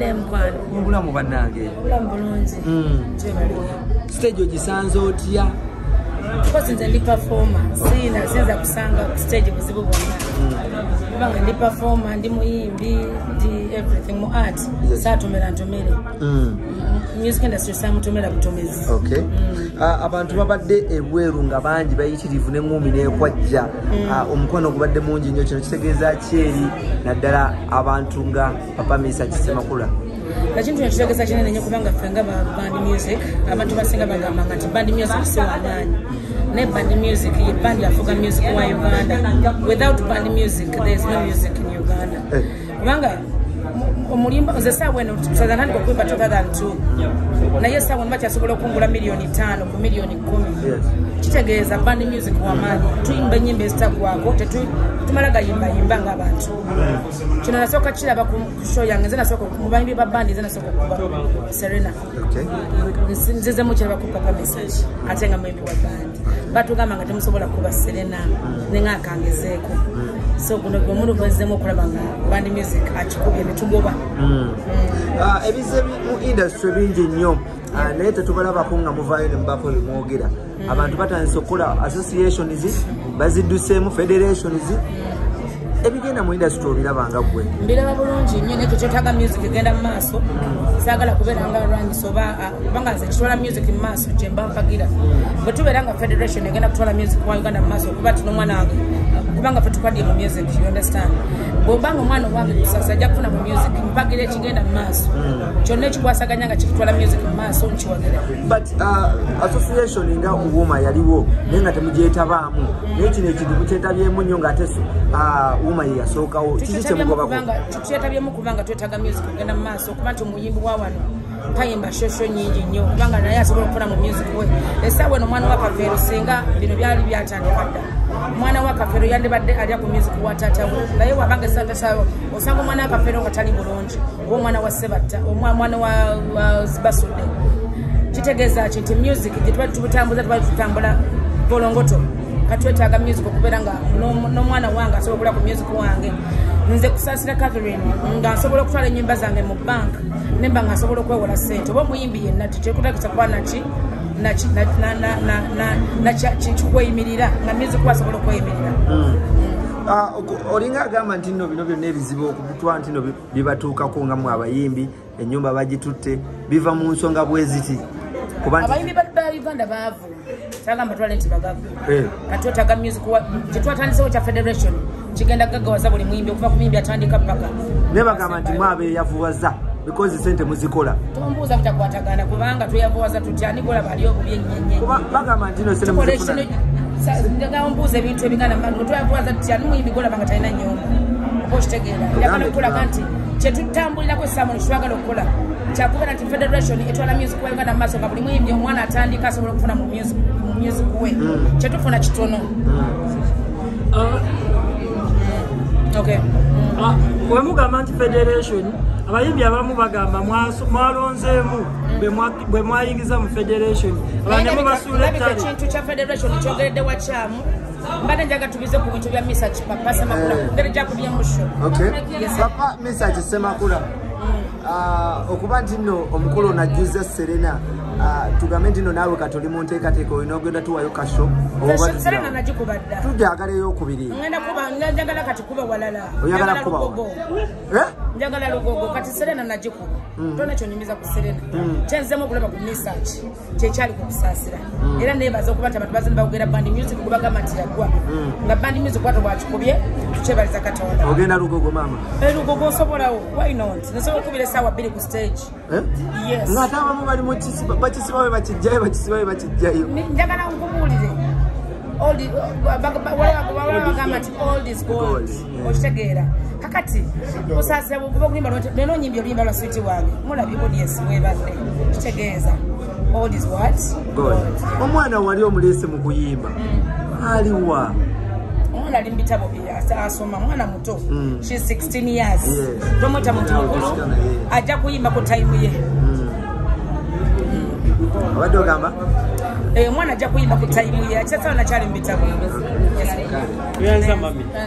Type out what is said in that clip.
Mukwano. Obulamu bannange. Obulamu bulungi. Stage ogisanze otya? Because nze ndi performer, sina sinza kusanga ku stage buzibu bwonna. Kubanga ndi performer, ndi muyimbi, ndi everything mu art. Saatomera ntomere. Music industry saamutomera butomezi. Okay. Abantu babadde ebweru nga bangi bayitirivu n'eŋŋumi n'ekwajja. Omukwano gubadde mungi nnyo, kino kitegeeza ki eri naddala abantu nga Papa Mesach Ssemakula? Ekintu kino kitegeeza kinene nnyo kubanga ffe nga ba band music, abantu basinga bagamba nti band music si wamaanyi. Naye band music ye band afuga music wa Uganda. Without band music, there is no music in Uganda. Kubanga omulimba nze essaawa eno ntandika okuyimba 2002, naye essaawa eno bakyasobola okungula 5 million ku miliyoni 10. Kitegeeza band music wamaanyi. Tuyimba ennyimba ezitaggwako, tumala gayimbayimba ng'abantu. Kino nasooka kiraba ku show yange. Nze nasooka mu bayimbi ba bandi, nze nasooka okuba Serena. Nzizemu kiraba ku Papa Mesach, ate nga muyimbi wa bandi. Batugamba nga temusobola kuba Serena, nengakangezeeko. So guno gwe mulu gwezzemu okulaba nga band music akikubye netugoba. Ebizibu mu industry bingi nnyo, naye tetubalabako nga muvaayo ne mubako bemwogera. Abantu batandise okukola associations, bazidduseemu federations. Ebigenda mu industry obiraba nga ggwe? Mbiraba bulungi nnyo, naye tekyetaaga music egenda mu maaso. Saagala kubeera nga alwanyisa oba kubanga nze kitwala music mu maaso kyemba mpagira. Bwe tubeera nga federation egenda kutwala music wa Uganda mu maaso, okuba ti n'omwana wange, kubanga ffe tukaddiye mu music, you understand? Bw'obanga omwana owange kusasa ajja kufuna mu music, mpagira ekigenda mu maaso kyonna ekikwasaganya nga kikutwala music mu maaso, nkiwagira. But association nga UMA yaliwo naye nga temugyetabaamu, naye kino ekintu mukyetabyemu nnyo ng'ate UMA ye yasookawo. Kiki kyemugobako? Tukyetabyemu kubanga twetaaga music okugenda mu maaso, okuba nti omuyimbi wa wano tayimba show nyingi nnyo, kubanga naye asobola okufuna mu music we. Essaawa eno omwana wa Kafeero, singa bino byali byatandika dda, omwana wa Kafeero yandibadde alya ku music wa taata we. Naye wabanga esantasa osanga omwana wa Kafeero nga tali bulungi, oba omwana wa Sebatta, omwana wa Basudde. Kitegeeza ki? Nti music gye tubadde tubutambuza, tubadde tutambula bolongoto. Katwetaaga music okubeera nga n'omwana wange asobola okula ku music wange. Nze Kusaasira Catherine nga nsobola okutwala ennyimba zange mu bank nemba nga nsobola okwewola ssente, oba omuyimbi yenna tekyekutakisa kuba naki kikweyimirira nga music we asobola okweyimirira. Olinga agamba nti nno bino byonna ebizibu okutwala nti nno bibatuukako nga mwe abayimbi, ennyumba bagitutte, biva mu nsonga bwe ziti kuba nti Abayimbi ba Uganda baavu, sagamba twale nti bagavu. Kati twetaaga music kyetwatandisewo kya federation kigenda gaggawaza buli muyimbi, okuva ku muyimbi atandika paka Naye bagamba nti mwe abeeyavuwaza because sente muzikola. Tombuuza butakwatagana, kubanga tweyavuwaza tutya? Nigolaba ali obubi ennyo. Kuba bagamba nti no sente muzifuna. Njagala mbuuza ebintu ebiganda mbantu. Tweyavuwaza tutya nimuyimbi golaba nga talina nyumba? Oba okitegeera, njagala okulaga nti kyetutambulirako essaawa eno, kyetwagala okukola kyakubeera nti federation etwala music wa Uganda mu maaso, nga buli muyimbi omwana atandika asobola okufuna mu music we. Kyetufuna kitono. Okay. We mugamba nti federation, abayimbi abamu bagamba mwalonzeemu bwe mwayingiza mu federation, abantu ne mubasuula Labika ettale. Ekintu kya federation kyogeredde wakyamu. Mbadde njaga tubize ku bintu bya Mesach Papa Semakula, ngeri gyakubyemu show. Okay. Yes. Papa Mesach Ssemakula, okuba nti nno omukulu ono ajjuza Serena, tugambe nti nno naawe kati oli mu nteekateeka, olina ogenda tuwayo ka show oba? Serena nagikuba dda. Tujagala eyokubiri. Ngenda kuba, njagala kati kuba walala. Oyagala Njagala kuba Lugogo. Eh? Njagala Lugogo. Kati Serena nagikuba, tona kyonyumiza ku Serena. Kyenzemu okulaba ku Mesach kyekyali ku Kusaasira, era nebaza okuba nti abantu bazina bagera band music gubagamba nti yagwa, nga band music bwato bwakikubye, tukyebaliza Katonda. Ogenda Lugogo, maama? Lugogo nsobolawo, why not? Nsobola okukubira essaawa 2 ku stage. Eh? Yes. Ng'ate abamu bali mu bakisiba we bakijjayo, bakisiba we bakijjayo. Njagala nkubuulire, waliwo bagamba nti old is gold. Gold, yeah. Okitegeera? Kakati Kusaasira bwokuba oluyimba leero onyimbye oluyimba lwa sweet wange, mulabye audience bwebadde, kitegeeza old is what? Gold. Omwana wali omuleese mu kuyimba, aliwa? Omwana ali mu bitabo bye, asoma, mwana muto. She's 16 years. Tomweta muntu mukulu. Musikana, yeah. Ajja kuyimba ku time ye. Abadde ogamba? Eh, omwana ajja kuyimba ku time ye, akyasawa nakyali mu bitabo. Yes. Tuyanza mami.